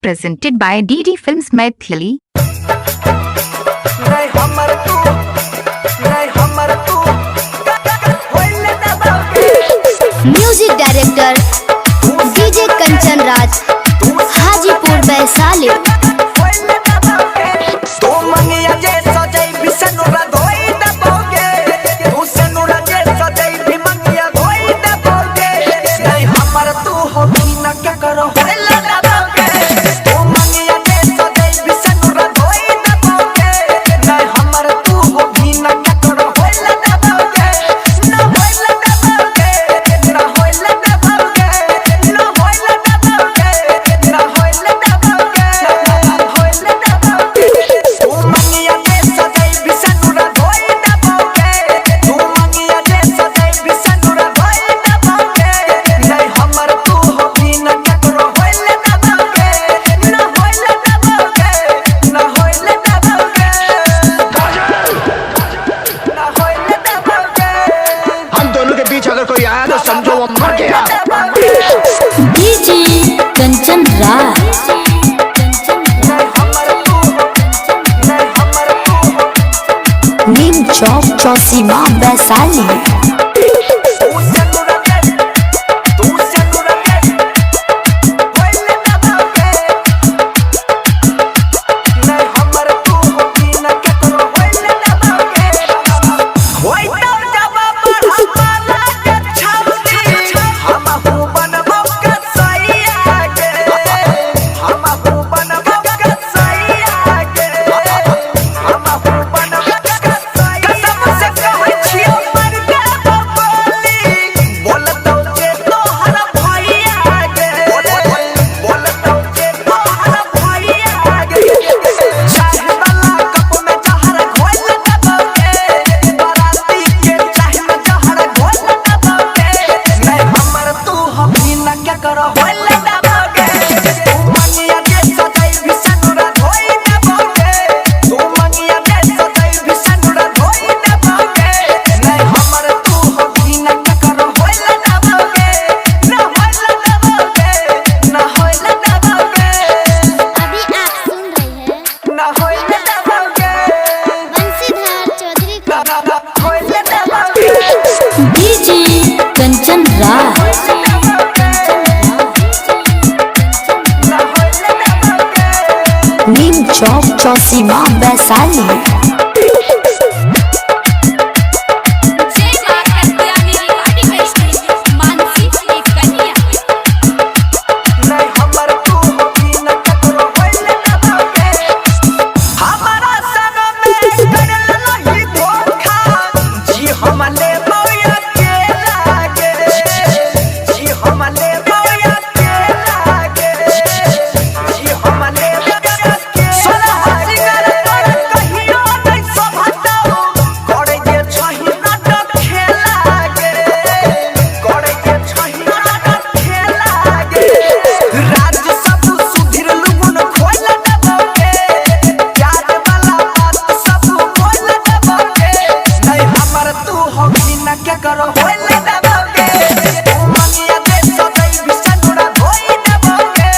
Presented by DD Films Maithili. नहीं हमर तू, नहीं हमर तू होइले दबाके। Music director DJ Kanchan Raj, Hajipur Vaishali. होइले दबाके तू मंगिया जे सजई भी सनुरा धोई दबाके, तू सनुरा जे सजई भी मंगिया धोई दबाके। नहीं हमर तू हो बिना क्या करो होइले दबाके। तू मंगिया जे सजई भी सनुरा धोई दबाके। नहीं हमर तू हो बिना क्या करो होइले दबाके। ना होइले दबाके, ना होइले दबाके, ना होइले दबाके, ना होइले दबाके, ना होइले दबाके। तू मंगिया जे सजई भी सनुरा धोई दबाके। तू मंगिया जे सजई भी सनुरा धोई दबाके। नहीं हमर तू हो बिना केकरो होइले दबाके। ना होइले दबाके, ना होइले दबाके, ना होइले दबाके। हम दोनों के बीच अगर कोई आया तो समझो वो मर गया। डीजे कंचन राज। नहीं हमर तू हो, नहीं हमर तू हो। नीम चौक, चौसीमा, वैशाली। तू सनुरा जे, तू सनुरा जे होइले दबाके। नहीं हमर तू हो बिना केकरो होइले दबाके। होई तो जवाब हमारा के छावनी, हमहू बनबो कसैया के, हमहू बनबो कसैया के, हमहू बनबो कसैया। कसम से कहै छियौ मर देबो गोली, बोलतौ जे तोहर भैया गे, बोलतौ जे तोहर भैया गे। चाहे वाला कप में जहर घोल दबोगे, बराती के चाहे में जहर घोल दबोगे। नहीं हमर तू हो बिना क्या करो होइल दबोगे। तू मंगिया जे सजाई भी सनुरा धोई दबोगे। तू मंगिया जे सजाई भी सनुरा धोई दबोगे। नहीं हमर तू हो बिना क्या करो होइल दबोगे। ना होइल दबोगे, ना होइल दबोगे, अभी आप सुन रहे हैं ना होइल दबोगे, बंसीधर चौधरी को। ना ना ना होइल दबोगे। डीजे कंचन राज। ना होइल दबोगे। नीम चौक, चौसीमा, वैशाली। जय मां कत्यानी रिकॉर्डिंग स्टूडियो, मानसी एक कन्या। नहीं हमर तू हो बिना केकरो होइले दबाके। हमारा संग में करल नहीं धोखा, जी हम लेबो अकेला गे, जी हम लेबो अकेला गे, जी हम लेबो अकेला। सोलह सिंगर तोर कहियो नहीं शोभतौ, करे जे छही नाटक खेला गे, करे जे छही नाटक खेला गे। राज सब सुधीर लुगुन खोल दबोगे, प्यार वाला बात सब बोल दबोगे। नहीं हमर तू हो बिना क्या करो होइल दबोगे। तू मंगिया दे सदै भी सनुरा धोई दबोगे।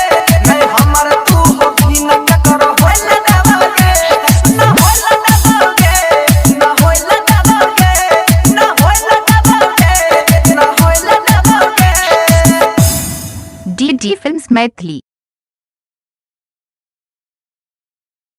नहीं हमर तू हो बिना क्या करो होइल दबोगे। ना होइल दबोगे, ना होइल दबोगे, ना होइल दबोगे, ना होइल दबोगे। DD Films Maithili.